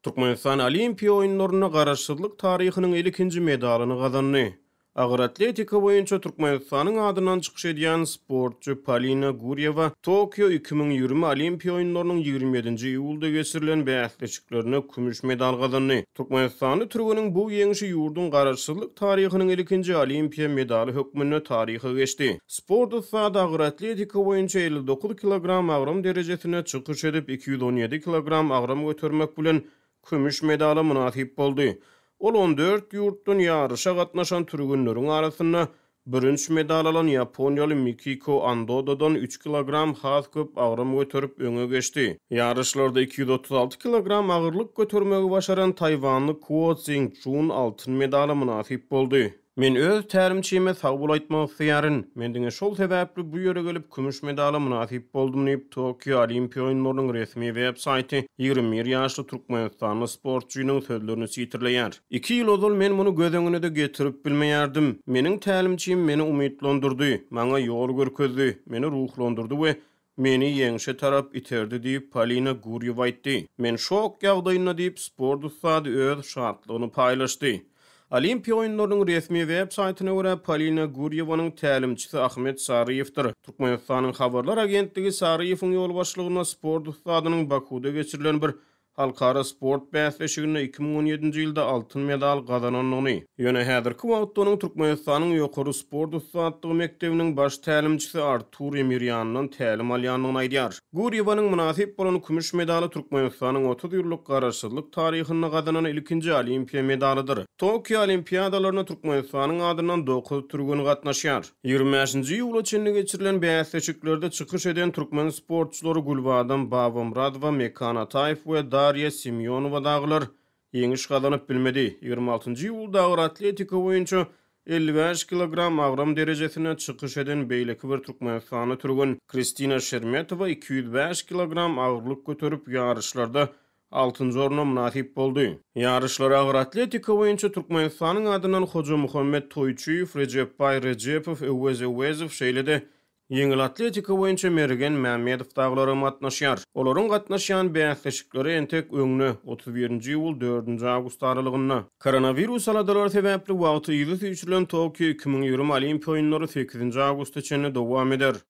Türkmenistan Olimpiýa oýunlarynda Garaşsyzlyk taryhynyň ilkinji medalyny gazandy. Agyr atletika boýunça Türkmenistanyň adyndan çykyş edýän sportçy Polina Gurýewa Tokio 2020 Olimpiýa oýunlarynyň 27-nji iýulda geçirilen bäsleşiklerinde kümüş medal gazandy. Türkmenistanly türgeniň bu ýeňşi ýurduň Garaşsyzlyk taryhynyň ilkinji Olimpiýa medaly hökmünde taryha geçdi. Sport ussady agyr atletika boýunça 59 kilogram agram derejesinde çykyş edip, 217 kilogram agram götermek bilen kümüş medala mynasyp boldy. Ol on dört ýurtdan ýaryşa gatnaşan türgenleriň arasynda bürünç medal alan ýaponiýaly Mikiko Andodadan üç kilogram has köp agram göterip öňe geçdi. Ýaryşlarda 236 kilogram agyrlyk götermegi başaran taýwanly Kuo Tsing Çžun altyn medala mynasyp boldy. Men öz tälimçime sag bol aýtmak isleýärin. Men diňe şol sebäpli bu ýere gelip, kümüş medala mynasyp boldum diýip, Tokio Olimpiýa oýunlarynyň resmi web saýty 21 ýaşly türkmenistanly sportçynyň sözlerini sitirleýär. Iki ýyl ozal men muny göz öňüne-de getirip bilmeýärdim. Meniň tälimçim meni umytlandyrdy, maňa ýol görkezdi, meni ruhlandyrdy we Meni ýeňşe tarap iterdi diýip, Polina Gurýewa aýtdy. Men şok ýagdaýynda diýip, sport ussady öz şatlygyny paýlaşdy. Olimpiýa oýunlarynyň resmi web saýtyna görä, Polina Gurýewanyň tälimçisi Ahmet Saryýewdir. Türkmenistanyň habarlar agentligi Saryýewiň ýolbaşçylygynda sport ussadynyň Bakuwda geçirilen bir Halkara sport bäsleşiginde 2017-nji ýylda altyn medal gazanandygyny, ýöne häzirki wagtda onuň Türkmenistanyň ýokary sport ussatlygy mekdebiniň baş tälimçisi Artur Emirýandan tälim alýandygyny aýdýar. Gurýewanyň mynasyp bolan kümüş medaly Türkmenistanyň 30 ýyllyk Garaşsyzlyk taryhynda gazanan ilkinji olimpiýa medalydyr. Tokio Olimpiadalaryna Türkmenistanyň adyndan dokuz türgen gatnaşýar. 25-nji iýula çenli geçirilen bäsleşiklerde çykyş eden türkmen sportçylary Gülbadam Babamyradowa, Mekan Ataýew we Darýa Semýonowa dagylar ýeňiş gazanyp bilmedi. 26-njy iýulda agyr atletika boýunça 55 kilogram agram derejesinde çykyş eden beýleki bir türkmenistanly türgen Kristina Şermetowa 205 kilogram agyrlyk göterip ýaryşlarda altynjy orna mynasyp boldy. Ýaryşlara agyr atletika boýunça Türkmenistanyň adyndan Hojamuhammet Toýçyýew, Rejepbaý Rejepow, Öwez Öwezow, şeýle-de ýeňil atletika boýunça Mergen Mämmedow dagylaram gatnaşýar. Olaryň gatnaşýan bäsleşikleri entek öňde, 31-nji iýul, dördünji awgust aralygynda. Koronawirus aladalary sebäpli wagty yza süýşürilen Tokio 2020 Olimpiýa oýunlary sekizinji awgusta çenli dowam eder.